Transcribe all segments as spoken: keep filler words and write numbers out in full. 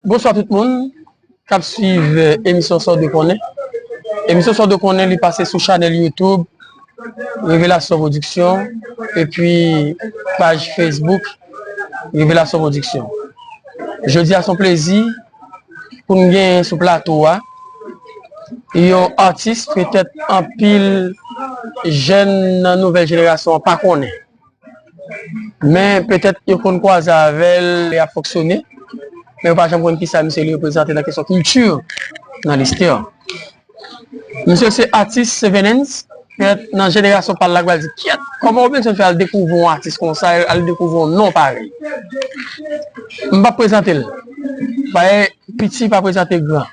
Bonswa tout moun k ap swiv, eh, emisyon Sa w dwe konnen. Emisyon Sa w dwe konnen, li pase sou chanèl YouTube Revelasyon Production epi paj Facebook Revelasyon Production. Jodi a se yon plezi pou n genyen sou plato a yon atis petèt anpil jèn nan nouvèl jenerasyon an pa konnen. Men petèt yo konn kwaze avè l lè y ap fonksyone, men yo pa janm konn kisa misye li reprezante nan kesyon kilti, nan listè. Misye se atis Sevenens, petèt nan jenerasyon pa l la, yo pral di, "Kyèt, kòman Robinson fè al dekouvri yon atis konsa, al dekouvri yon non parèy?" M p ap prezante l. Paske piti pa prezante gran.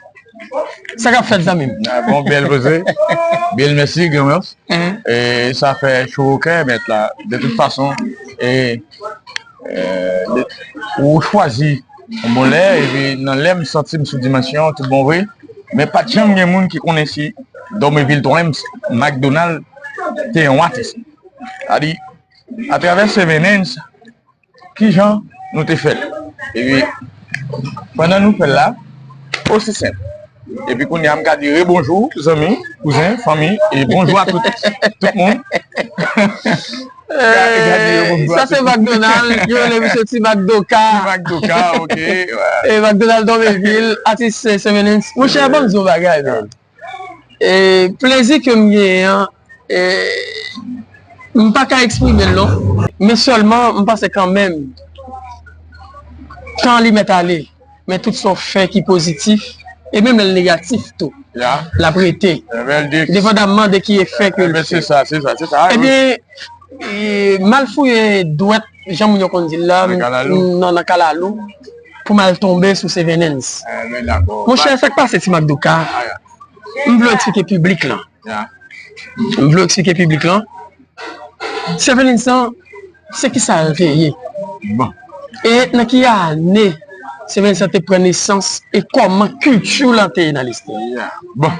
Sa k ap fèt, zanmi m? Ah, bon, bèl poze. Bèl, mèsi, Granmèf. E sa fè cho o kè, mèt la. De tout fason, e, e, de, ou chwazi yon bon lè, epi nan lè m santi m sou dimansyon, tout bon vre. Men pa t janm gen moun ki konnen si Dormeville Twins McDonald te yon atis. Sa di, atravè Sevenens, kijan nou te fè l. Epi, pandan nou fè l la, osi senp. Epi kounye a, m ka di rebonjou, zanmi, kouzen, fanmi, e bonjou a tout, tout moun. Gade, gade, rebonjou a tout moun. Sa se McDonald, yo rele misye Ti McDoka. Ti McDoka, ok. E McDonald Dormeville, atis Sevenens. Monchè, ban m di yon bagay, man. E plezi ke m genyen an, e, m pa ka eksprime l non. Men sèlman, m panse kanmenm, tan li mèt ale, men tout sa w fè ki pozitif, e menm lè l negatif tou, l ap rete. Depandamman de ki efè ke l fè. Ebyen, e, m al fouye dwèt, jan moun yo konn di l la, nan, nan kalalou, pou m al tonbe sou Sevenens. Monchè, sa k pase Ti McDoka? M vle eksplike piblik lan. M vle eksplike piblik lan. Sevenens lan, se kisa l te ye? E nan ki ane Sevenens lan te pran nesans e kòman kilti lan te ye nan listè? Bon.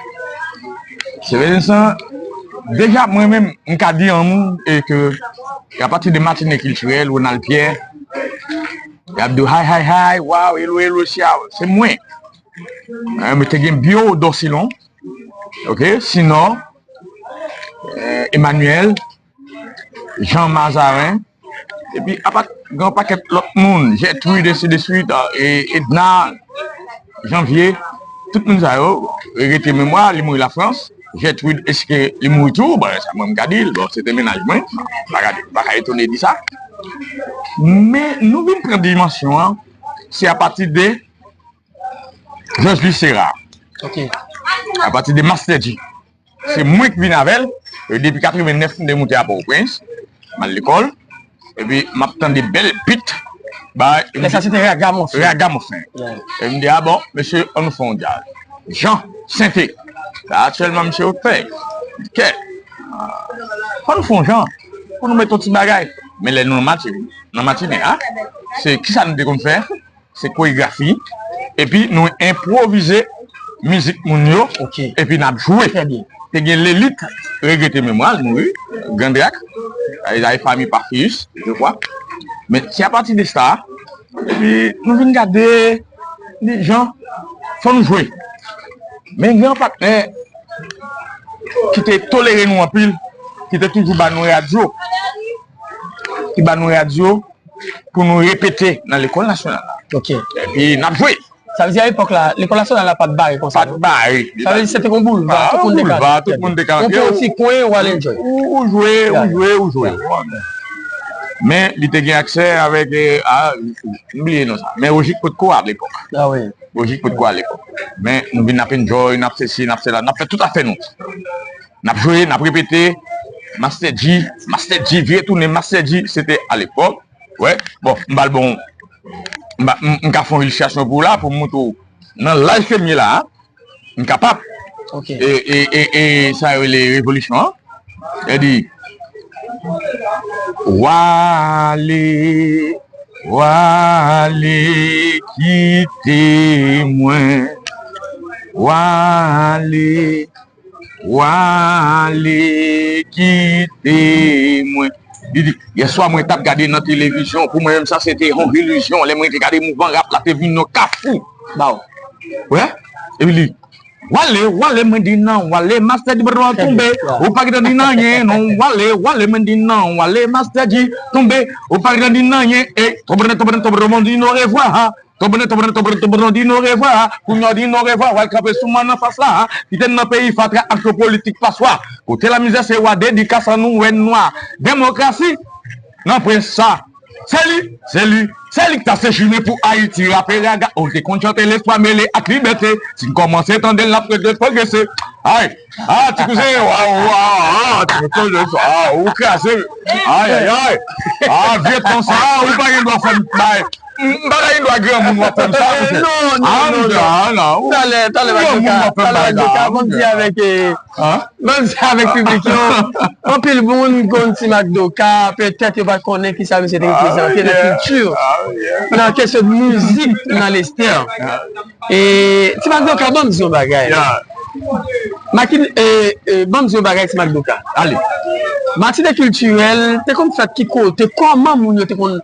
Sevenens lan, deja mwen menm, m ka di anmou e ke apati de Matinik Kiltirèl, Ronald Pierre, y ap di w, "Hi, hi, hi, wow, hello, hello, ciao." Se mwen. Mwen te gen Bio Dorcilon, ok, Sinò, eh, Emmanuel, Jean Mazarin, epi apa gen yon pakèt lòt moun, Gertrude, ensi de swit, e Edna, Janvier, tout moun sa yo, regrete memwa, li mouri Lafrans. Gertrude, èske li mouri tou? Bon, sa mwen m ka di l, bon, se te mennaj mwen, m pa ka di, m pa ka etone di sa. Men nou vin pran dimansyon an, se apati de Georges Louis Serra. Ok. Apati de Master G. Se mwen ki vin avè l. E depi katrevennèf, m te moute a Pòtoprens. M al lekòl. Epi, m ap tande bèl beat. Ba, lè sa, se te Ragamuffin. Ragamuffin. E m di, "Ah bon, mesye, ann nou fè yon djaz." Jean Sainté. Sa aktyèlman, misye otè. Kè. Ah, fò nou fè yon jan. Pou nou mete yon ti bagay. Men lè nou nan Mati-, nan Matinik, a, se kisa nou te konn fè? Se koregrafi, epi nou enpwovize mizik moun yo, epi n ap jwe. Te gen Lelit, regrete memwa l, mouri, Grandrak, li se fanmi Parfeus, je crois. Men se apati de sa, epi nou vin gade, di, Jean, fò nou jwe. Men gen yon patnè ki te tolere nou anpil, ki te toujou ba nou radyo, ki ba nou radyo, pou nou repete nan lekòl nasyonal la. Ok. Epi n ap jwe. Sa vle di a epòk la, lekòl nasyonal la pa t bare konsa, non? Pa t bare. Sa vle di se te yon boulva, tout moun te ka, tout moun te ka yon ti kwen, ou al enjoy. Ou, ou jwe, ou jwe, ou jwe. Men li te gen aksè avèk, eh, a, m bliye non sa. Men Wojik potko a lepòk. Ah wi. Wojik potko a lepòk. Men nou vin n ap enjoy, n ap sesi, n ap sela, n ap fè tout afè nou. N ap jwe, n ap repete. Master G, Master G, vire tounen Master G, se te alepòk. Wè, bon, m ba l bon, m ba, m, m ka fè yon ilistrasyon pou w la, pou m montre w nan laj ke m ye la a, m kapab. Ok. E, e, e, e sa yo rele revolisyon an. Yo di, "Wale, wale, kite mwen. Wale, wale, kite mwen." Li di, "Yèswa, mwen t ap gade nan televizyon, pou mwen menm, sa se te yon ilizyon. Lè mwen te gade mouvman rap la, te vin yon kafou." Ba w. Wè? Epi li, wale, wale, mwen di non, wale, Master G, bro, tonbe. Ou pa gentan di nan anyen, non, wale, wale, mwen di non, wale, Master G, tonbe. Ou pa gentan di nan anyen, e, tonbe, tonbe, tonbe, mwen di non, revwa, ha. Tonbe, tonbe, tonbe, tonbe, di non, revwa, ha. Kounye a di non, revwa, wale kanpe sou mòn anfas la, ha. Kite n nan peyi fatra ak yo politik paswa. Kote lamizè se wa, dedikas an nou wè nwa. Demokrasi, nan prens sa. Se li, se li, se li k ta se chimen pou Ayiti. Rape raga, ou te konn chante lespwa mele ak libète. Si n kòmanse tande l, n ap rete pwogrese. Ay, ah, ti kouzen, wa, wa, ah, ti kouzen, ah, ou kraze. Ay, ay, ay. Ah, vye tan sa, ou pa gen dwa fè m bay. M pa gen dwa granmoun w ap fè m sa, monchè. Non, non, non, non. Talè, talè, Magdoka, talè, Magdoka, ban m di avèk, eh, Ban m di avèk piblik yo, anpil moun konn Ti Magdoka, petèt yo pa konnen kisa misye te reprezante nan kilti, nan kesyon de mizik nan Lestèr. E, Ti Magdoka, ban m di yon bagay. Maki, e, e, ban m di yon bagay, Ti Magdoka. Ale. Matine kiltirèl te konn fèt ki kote? Kòman moun yo te konn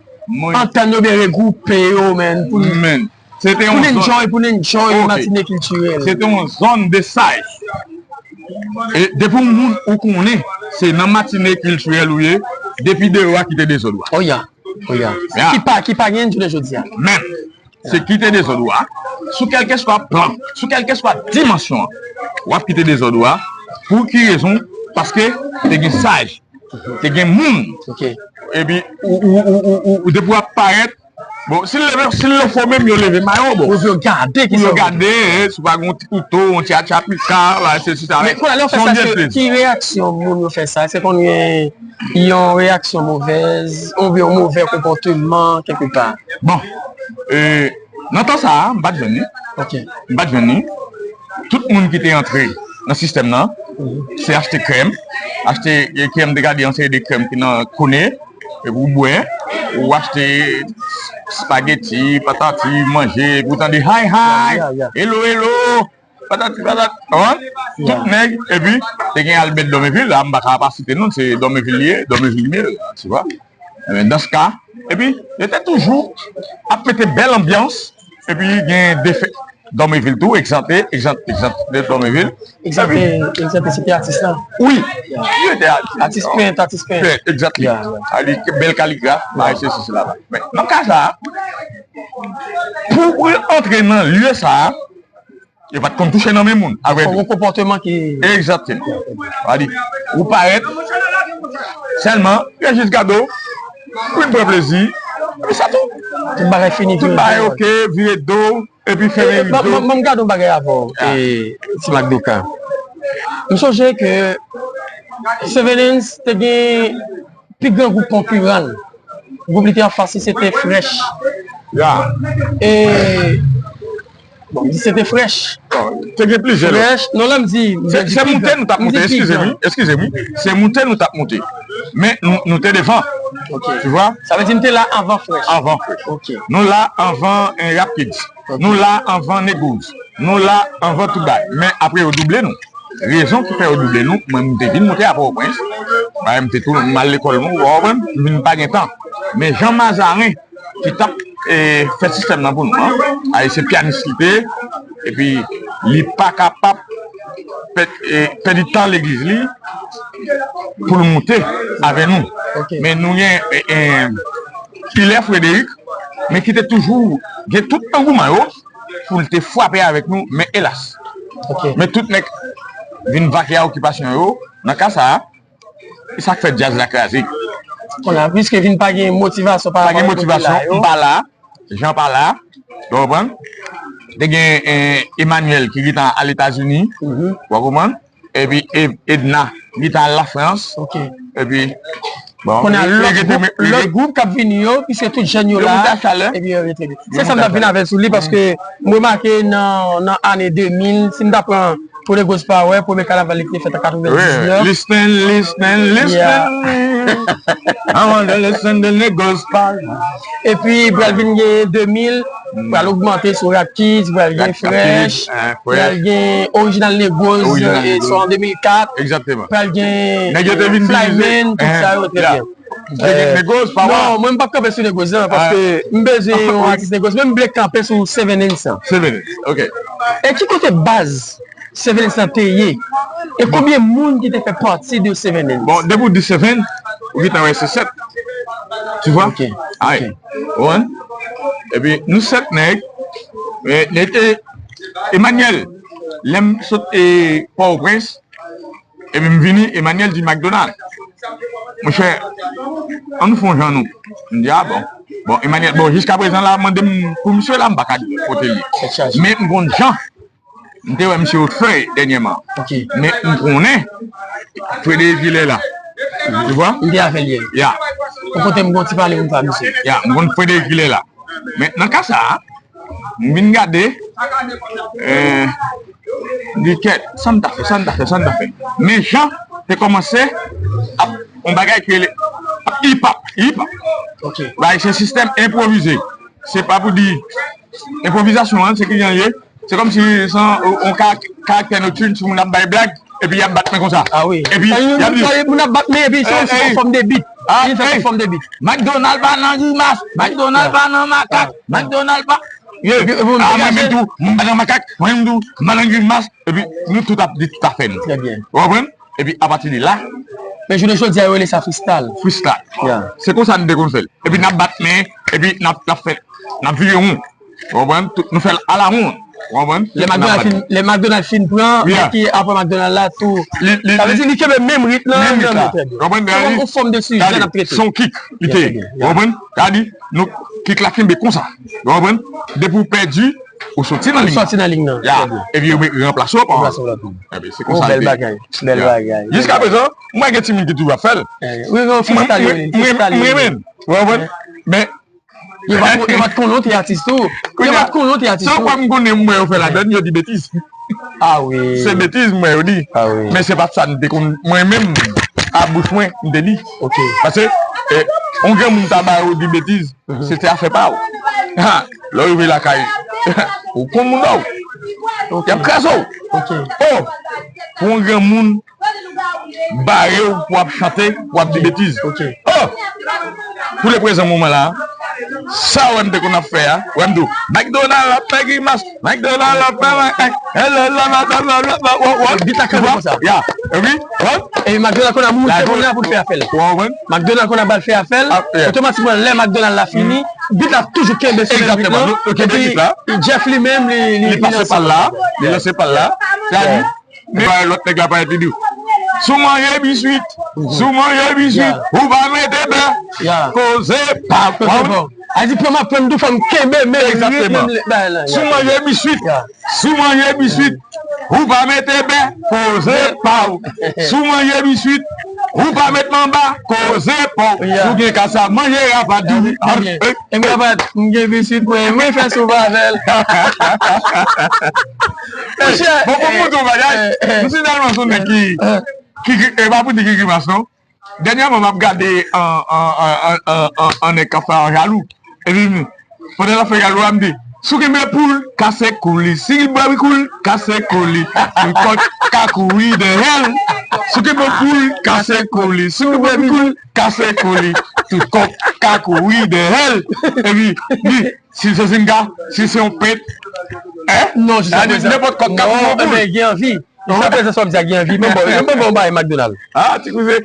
antann yo, byen regwoupe yo, men, pou n, pou n enjoy, pou n enjoy matine kiltirèl? Se te yon zòn de saj. E depi yon moun ou konnen, se nan matine kiltirèl ou ye, depi deyò a kite dezòd ou a. Oh ya, oh ya. Ki pa, ki pa gen jounen jodi a. Men, se kite dezòd ou a, sou kèlkeswa plan, sou kèlkeswa dimansyon an, w ap kite dezòd ou a. Pou ki rezon? Paske te gen saj, te gen moun. Epi, ou, ou, ou, ou, ou, depi w ap parèt, bon, si l leve, si l lofo menm, yo leve mayo, bon. Pou yo gade, pou yo gade, eh, si w pa gen yon ti kouto, yon ti atchapika, la, se, se sa. Men, kounye a, lè w fè sa, ki reyaksyon moun yo fè sa? Èske konn gen yon reyaksyon movèz, oubyen yon movè konpòteman, kèlkepa? Bon, eh, nan tan sa a, m pa t jwenn li. M pa t jwenn li. Tout moun ki te antre nan sistèm nan, se achte krèm, achte, eh, krèm degade, yon seri de krèm ki nan kone, epi ou bwè, ou achte spageti, patati, manje, epi ou tande, "Hi, hi! Hello, hello!" Patati, patati, konprann? Tout nèg, epi te gen Albert Dormeville, la, m pa ka pa site non, se Dormeville li ye, Dormeville mil, tu vois. Ebyen, dans ka, epi, yo te toujou ap mete bèl anbyans, epi gen defèt. Dormeville tou, egzante, egzante, egzante Dormeville. Egzante, egzante, se te atis la. Wi, li te atis. Atis pent, atis pent. Pent, egzante. Ali, bèl kaligraf, bagay sesi, sela. Men, nan ka sa a, pou, pou antre nan lye sa a, yo pa t konn touche nan men moun, avrèdi. Fòk yon konpòteman ki... Egzakteman. Sa di, ou parèt, sèlman, yo jis gade w, pou n pran plezi, epi sa tou. Tout bagay fini, tout bagay oke, vire do, epi fèmen rido. Ban m gade yon bagay avè w, eh, Ti Magdoka. M sonje ke Seven Ends te gen pi gran gwoup konkiran l. Gwoup li te anfas li, se te Fresh. Ya. E, bon, m di se te Fresh. Bon, te gen plizyè lòt. Fresh, non, lè m di, m di pi gran. Se moute nou t ap moute, eskize m, eskize m. Se moute nou t ap moute. Men nou, nou te devan. Ok. Tu vois? Sa vle di m te la anvan Fresh. Anvan Fresh. Ok. Nou la anvan, eh, Rap Kids. Ok. Nou la anvan Negros. Nou la anvan tout bagay. Men apre yo double nou. Rezon ki fè yo double nou, mwen m te vin moute a Pòtoprens. Bagay m te tou, m al lekòl nou, w konprann? M vin pa gen tan. Men Jan Mazaren ki t ap, eh, fè sistèm nan pou nou an. Ay, se pyanis li te, epi li pa kapab pè-, eh, pèdi tan legliz li pou l moute avè nou. Ok. Men nou gen, eh, eh, Pilè Frederick, men ki te toujou gen tout angouman yo pou l te frape avèk nou, men elas. Ok. Men tout nèg vin vake a okipasyon yo, nan ka sa a, e sa k fè djaz la kraze. Kounye a, piske vin pa gen motivasyon pa rapò a moun ki la yo. M pa la, Jan pa la, w konprann? Te gen, eh, Emmanuel ki gentan al Etazini, w konprann? Epi E-, Edna, li t al Lafrans. Ok. Epi, bon, kounye a, lòt gwoup, lòt gwoup k ap vini yo, piske tout jèn yo la, epi yo rete. Se sa m t ap vin avè sou li, paske m remake nan, nan ane de mil, si m ta pran pou Negros Power, premye kanaval li te fèt an katrevendiznèf. Listen, listen, listen. Avan de leson de negos pa. Epi pral vin gen de mil, pral ogmante sou Rap Kids, pral gen Fresh, pral gen Original Negros, e, swa an de mil kat, pral gen Flyman, tout sa yo, trè byen. Negos, pa non, mwen m p ap kanpe sou Negos lan, paske m bezwen yon atis Negos, men m vle kanpe sou Seven Ends lan. Seven Ends, ok. E ki kote baz Seven Ends lan te ye? E konbyen moun ki te fè pati de Seven Ends? Bon, depi w di Seven, ou gentan wè se sèt. Tu vois? Ok, ok. Ou konprann? Epi nou sèt nèg, e, nèg, e, Emmanuel, lè m sot, e, Pòtoprens, epi m vini, Emmanuel di McDonald. Monchè, ann nou fè yon jan nou. M di, a bon. Bon, Emmanuel, bon, jiska prezan la, mande m pou misye la, m pa ka di kote l ye. Men m konn jan. M te wè misye Wotfèy dènyèman. Men m konnen Frederick Villela. Tu vois? M te avè l yè. Ya. Ou kote m gon ti pale m pa misye. Ya, m konn Frederick Villela. Men nan ka sa a, m vin gade, eh, m di kèt, sa m ta fè, sa m ta fè, sa m ta fè. Men jan te kòmanse ap yon bagay ki rele ap hip hop, hip hop. Ok. Bagay se sistèm enpwovize. Se pa pou di enpwovizasyon an, se ki jan l ye. Se kòmsi se yon, yon ka-, karaktè noktin, si moun ap bay blag, epi y ap bat men konsa. Ah wi. Epi y ap di, moun ap bat men, epi se yon, se yon fòm de bit. Ah, se yon fòm de bit. McDonald pa nan grimas, McDonald pa nan makak, McDonald pa. Yo, ah, mwen menm tou, m pa nan makak, mwen menm tou, m pa nan grimas, epi nou tout ap di tout afè nou. Trè byen. Ou konprann? Epi apati de la. Men jounen jodi a, yo rele sa freestyle. Freestyle. Yeah. Se konsa nou te konn fè l. Epi n ap bat men, epi n ap, n ap fè, n ap vire won. Ou konprann? Tout, nou fè l alawon. Ou konprann? Lè McDonald fin, lè McDonald fin pran, men ki apre McDonald la tou. Sa vle di li kenbe menm rit lan. Menm rit la. Trè byen. Ou konprann? Se yon fòm de sijè n ap trete. Se yon kik li te ye. Ou konprann? Sa di, nou, kik la kenbe konsa. Ou konprann? Depi w pèdi, ou soti nan liy. Ou soti nan liy nan. Ya. Trè byen. Epi yo ranplase w pa yon lòt. Ranplase w pa yon lòt. Enben, se konsa l te ye. Bèl bagay. Bèl bagay. Jiska prezan, mwen gen timoun ki toujou ap fè l. Wi, wi, freestyle yo ye, freestyle yo ye. Mwen menm, mwen menm. Ou konprann? Men yo pa t, yo pa t konnen w te atis tou. Yo pa t konnen w te atis tou. Sa w kwè m konnen m wè yo fè ladann, yo di betiz. Ah wi. Se betiz m wè yo di. Ah wi. Men se pa t sa m te konn, mwen menm, a bouch mwen, m te di. Ok. Paske, eh, yon granmoun ta ba yo di betiz, se te afè pa w. Ha, lè w rive lakay, ou konn moun nan w. Ok. Y ap kraze w. Ok. Oh, pou yon granmoun bare w pou w ap chante, pou w ap di betiz. Ok. Oh! Pou leprezan moman la, sa w wè m te konn ap fè a, ou wè m di w, McDonald ap fè grimas, McDonald ap fè makak, hello, la, la, la, la, la, la, wa, wa. Bit la kanpe konsa. Ya. Epi, hop. E McDonald konn ap moute moun nan pou l fè afè l. Ou konprann? McDonald konn ap al fè afè l. Otomatikman, lè McDonald la fini, bit la toujou kenbe sou menm rit lan. Epi Jeff li menm, li, li, li pase pa l la, li lanse pa l la. Sa di, men lòt nèg la parèt li di, si w manje biswit, si w manje biswit, ou pa mete bè, koze pa w. A di, pran m ap pran m tou, fò m kenbe menm rit menm bagay la. Si w manje biswit, si w manje biswit, ou pa mete bè, koze pa w. Si w manje biswit, ou pa met manba, koze pa w. Si w gen kasa, manje rapat di. Epi rapat, m gen biswit mwen, mwen fè soup avè l. Monchè, bon, pou m montre w bagay, m finalman se yon nèg ki, ki, ki, e pa pou di ki grimas non. Dènyèman, m ap gade an, an, an nèg k ap fè an jalou. Epi, pandan l ap fè jalou a, m di, si w kenbe poul, kase kou li. Si l bwè wi kou l, kase kou li. Tout kòk ka kouri dèyè l. Si w kenbe poul, kase kou li. Si w bwè wi kou l, kase kou li. Tout kòk ka kouri dèyè l. Epi, li, si l se zinga, si l se yon pent, hein? Non, jiska prezan. Nenpòt kòk ka kouri yon poul. Gen anvi. Jiska prezan sa w ap di a gen anvi. Men bon, men bon, bay McDonald. Ah, ti kouzen.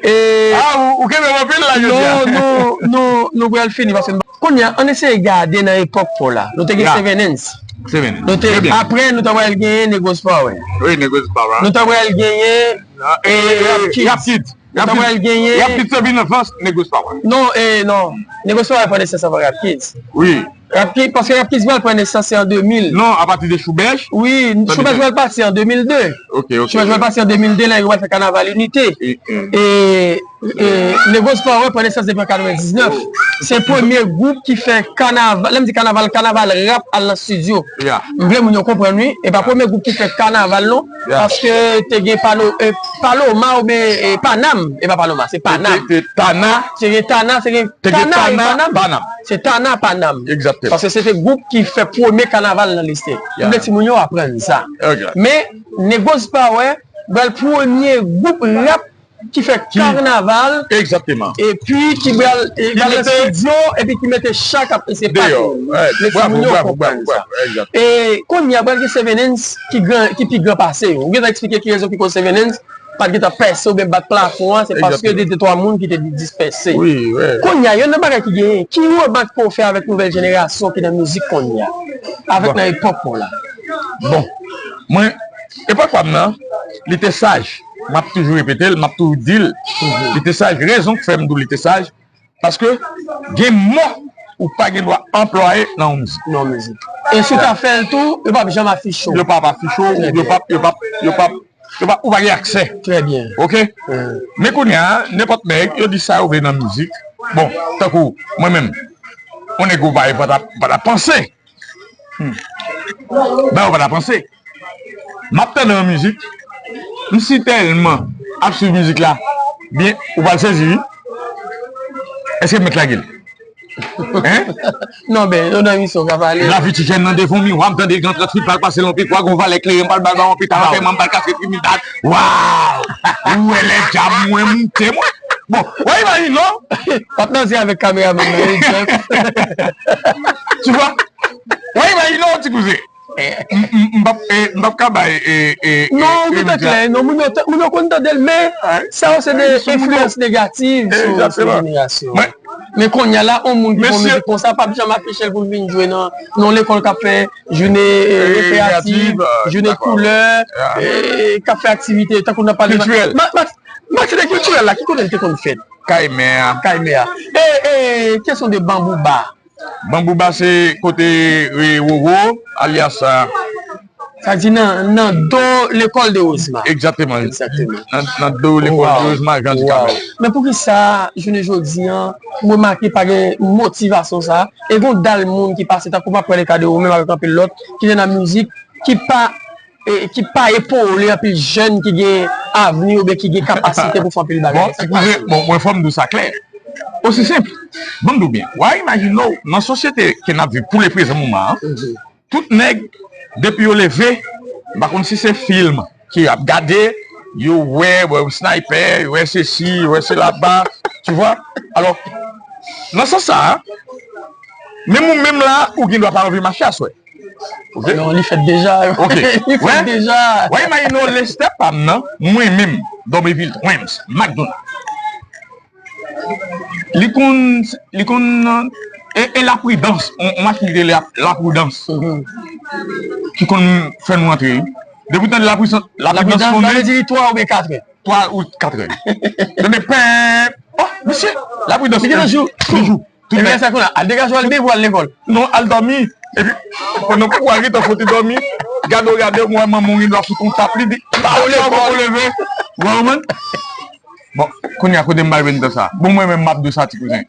Ah, ou, ou kenbe m anpil la, jodi a. Non, nou, nou, nou pral fini paske kounye a, ann eseye gade nan epòk pa w la. Nou te gen Seven Ends. Seven Ends. Nou te, apre, nou ta pral genyen Negros Power. Wi, Negros Power. Nou ta pral genyen, eh, Rap Kids. Rap Kids. Nou ta pral genyen Rap Kids te vin anvan Negros Power. Non, eh, non. Negros Power pran nesans anvan Rap Kids. Wi. Rap Kids, paske Rap Kids pral pran nesans se an de mil. Non, apati de Choubèch. Wi, Choubèch pral pati an de mil de. Ok, ok. Choubèch pral pati an de mil de, lè yo pral fè Kanaval Inite. E, e E, Negos Power pran nesans depi an katrevendiznèf. Se premye gwoup ki fè kanaval, lè m di kanaval, kanaval rap al nan estidyo. M vle moun yo konprann wi, e pa premye gwoup ki fè kanaval non, paske te gen Pano, e, Paloma oubyen e, Panam, e pa Paloma, se Panam. Te, te Tana. Te gen Tana, te gen Te gen Tana e Tana, Panam. Panam. Se Tana Panam. Egzakteman. Paske se te gwoup ki fè premye kanaval nan listè. M vle timoun yo aprann sa. Men, Negos Power pral premye gwoup rap ki fè kanaval, egzakteman, epi ki pral, e, pral nan estidyo, epi ki mete chak ap ese pati. Lè timoun yo konprann sa. E kounye a, pral gen Seven Ends ki gran, ki pi gran pase yo. Ou gentan eksplike ki rezon ki koz Seven Ends pa t gentan pèse oubyen bat plafon an, se paske de, de twa moun ki te di dispèse. Kounye a, youn nan bagay ki genyen, ki remak ke w fè avèk nouvèl jenerasyon ki nan mizik kounye a, avèk nan epòk nou la? Bon, mwen, epòk pa m nan, li te saj. M ap toujou repete l, m ap toujou di l. Li te saj. Rezon k fè m di w li te saj, paske gen mo ou pa gen dwa anplwaye nan yon mizik. Nan yon mizik. E si w ta fè l tou, yo p ap janm afiche w. Yo p ap afiche w, yo p ap, yo p ap, yo p ap, yo p ap, ou pa gen aksè. Trè byen. Oke? Men kounye a, nenpòt nèg, yo di sa yo vle nan mizik. Bon, tankou mwen menm, yon nèg ou pa, pa t ap, pa t ap panse. Hmm. Ba yo pa ta panse. M ap tande yon mizik. M si tèlman ap swiv mizik la byen, ou pral sezi wi. Èske m mèt lage l? Hein? Non, ben, yon nan misyon ka pale. Lavi ti jèn nan devan miwa, m tande gran trant fit pral pase lon pikwa, gon valè kleren pral bal ba yon pita, anpèman m pral kase trimidad. Waw! Ou wè lè djab mwen moute mwen. Bon, wè imajine non? W ap nan zen avèk kameramann nan, wi, Jeff. Tu vois? Wè imajine non, ti kouzen. M, m, m p ap, e, m p ap ka bay, e, e, e, non, ou gentan klè, non, moun yo, moun yo konn tande l, men sa yo se de enfliyans negatif sou, sou jenerasyon. Men kounye a la, yon moun ki fè yon mizik konsa p ap janm afiche l pou l vin jwe nan, nan lekòl k ap fè jounen, e, rekreyatif, jounen koulè, e, k ap fè aktivite, tankou n ap pale. Kiltirèl. Ma-, ma-, matinè kiltirèl la, ki kote l te konn fèt? Kay mè a. Kay mè a. E, e, kesyon de Banbou Ba. Banbou Ba se kote, e, Roro, alyas, a, sa di nan, nan do lekòl de Wozma. Egzakteman. Egzakteman. Nan, nan do lekòl de Wozma, Jan di Kamèl. Men poukisa, jounen jodi a, m remake pa gen motivasyon sa, e gon dal moun ki pase, tankou m ap pran le ka de ou menm avèk anpil lòt, ki te nan mizik, ki pa, e, ki pa epole anpil jèn ki gen avni oubyen ki gen kapasite pou fè anpil bagay. Bon, ti kouzen, bon, mwen fò m di w sa klè. Osi senp. Ban m di w byen. W a imajine w, nan sosyete ke n ap viv pou le prezan moman an, tout nèg, depi yo leve, m pa konn si se fim ke y ap gade, yo wè, wè yon snaypè, yo wè sesi, yo wè sela, tu vois. Alò, nan sans sa a, menm ou menm la, ou gen dwa pa anvi mache aswè. Oke? Non, li fèt deja. Oke. Li fèt deja. W a imajine w lestè pa m nan, mwen menm, Dormeville Twins, McDonald. Li konn, li konn, e, e lapridans, on, on machin ki rele lapridans, ki konn fè nou antre. Depi w tande lapridans, lapridans sonnen, sa vle di twa oubyen katrè. Twa ou katrè. Tande pen, oh, mesye, lapridans. Li gentan jou. Toujou. Ebyen, sa kounye a, al degaje w, al byen pou al lekòl. Non, al dòmi. Epi, pandan w ap gentan fouti dòmi, gade w gade, w wè manman w gen dwa fout yon tap, li di, pa w lekòl, leve. Ou konprann? Bon, kounye a, kote m bay venntan sa? Bon, mwen menm, m ap di w sa, ti kouzen.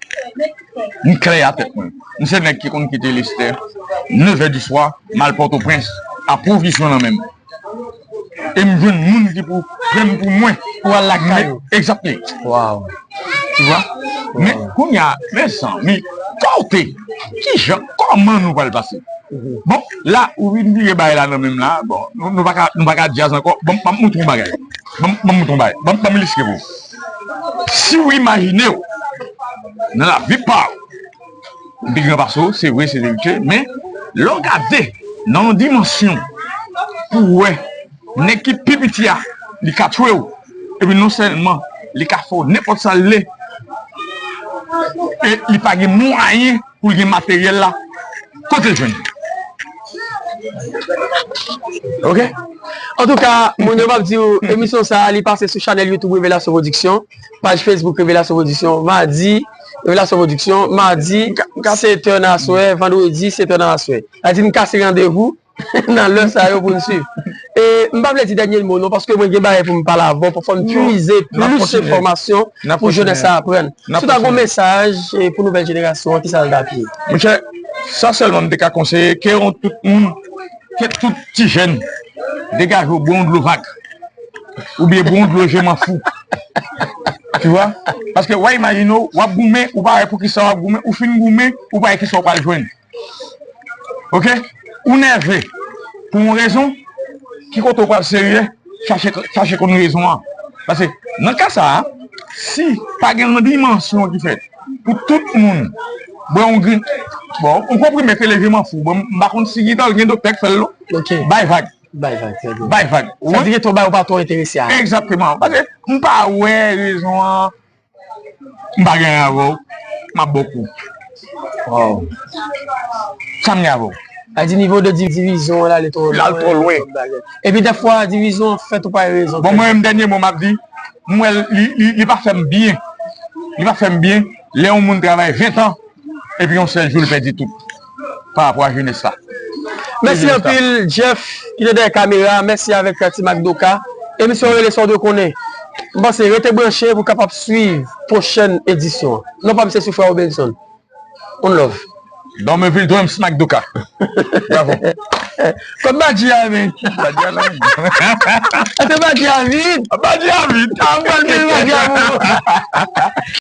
M klè a tèt mwen. M se nèg ki konn kite Lestè, nevè di swa, m al Pòtoprens, a pwovizyon nan men m. E m jwenn moun ki pou pran m pou mwen. Pou al lakay ou. Exactly. Wow. Tu vois? Men kounye a, mezanmi, kote, kijan, kòman nou pral pase? Bon, la, ou vin vire bagay la nan men m la, bon, nou, nou pa ka, nou pa ka djaz ankò. Bon, ban m montre w yon bagay. Ban m, ban m montre w yon bagay. Ban m, ban m iliske pou ou. Si w imajine w nan lavi pa w, m pi gran pase w, se vre, se verite, men lè w gade nan yon dimansyon pou w wè nèg ki pi piti a, li ka tchwe w, epi non sèlman li ka fè w nenpòt sa l vle, e li pa gen mwayen pou l gen materyèl la, kote l jwenn li? Oke? Antouka, moun yo p ap di w, emisyon sa a, li pase sou chanèl YouTube Revelasyon Pwodiksyon, paj Facebook Revelasyon Pwodiksyon, madi, Revelasyon Pwodiksyon, madi, sèt è nan aswè, vandredi, sèt è nan aswè. Sa di n kase randevou, nan lè sa yo pou n swiv. E m pa vle di dènye mo non, paske mwen gen bagay pou m pale avè w, pou fò n pwize plis enfòmasyon pou jenès la aprann. Si w ta gen yon mesaj e pou nouvèl jenerasyon an, kisa l t ap ye? Monchè, sa sèlman m te ka konseye, ke yon tout moun, ke tout ti jèn degaje w, bwè yon dlo vag. Oubyen bwè yon dlo je m'en fous. Tu vois? Paske w a imajine w, w ap goumen, ou pa wè poukisa w ap goumen, ou fin goumen, ou pa wè kisa w pral jwenn. Oke? Ou nève pou yon rezon, ki kote w pral serye, chache, chache konn rezon an. Paske nan ka sa a, si pa gen yon dimansyon ki fèt pou tout moun bwè yon grenn, bon, yon konprime ke je m'en fous. Bon, m pa konn si gentan gen doktè k fè l non. Bay vag. Bay vag, trè byen. Bay vag. Sa vle di gen twò bagay ou pa twò enterese a. Egzakteman. Paske m pa wè rezon an. M pa gen anyen avè w. M ap ba w kou. Sa m gen avè w? Sa di nivo de div- divizyon an la, li twò lwen. L al twò lwen. Epi dèfwa, divizyon an fèt ou pa gen rezon. Bon, mwen menm, dènye mo m ap di, m wè li, li, li pa fè m byen. Li pa fè m byen lè yon moun travay ven tan, epi yon sèl jou, li pèdi tout. Pa rapò a jenès la. Mèsi anpil, Jeff, ki te dèyè kamera. Mèsi avèk Ti Mac Doka. Emisyon rele Sa w dwe konnen. M panse rete branche pou w kapab swiv pwochèn edisyon an. Non pa m se Soufrè Robinson. One love. Dòmevil Dreams Mac Doka. Bravo. Kot Badji a menm? Badji a la menm. Ate Badji a vin. Badji a vin. A, m pral mete Badji a pou ou.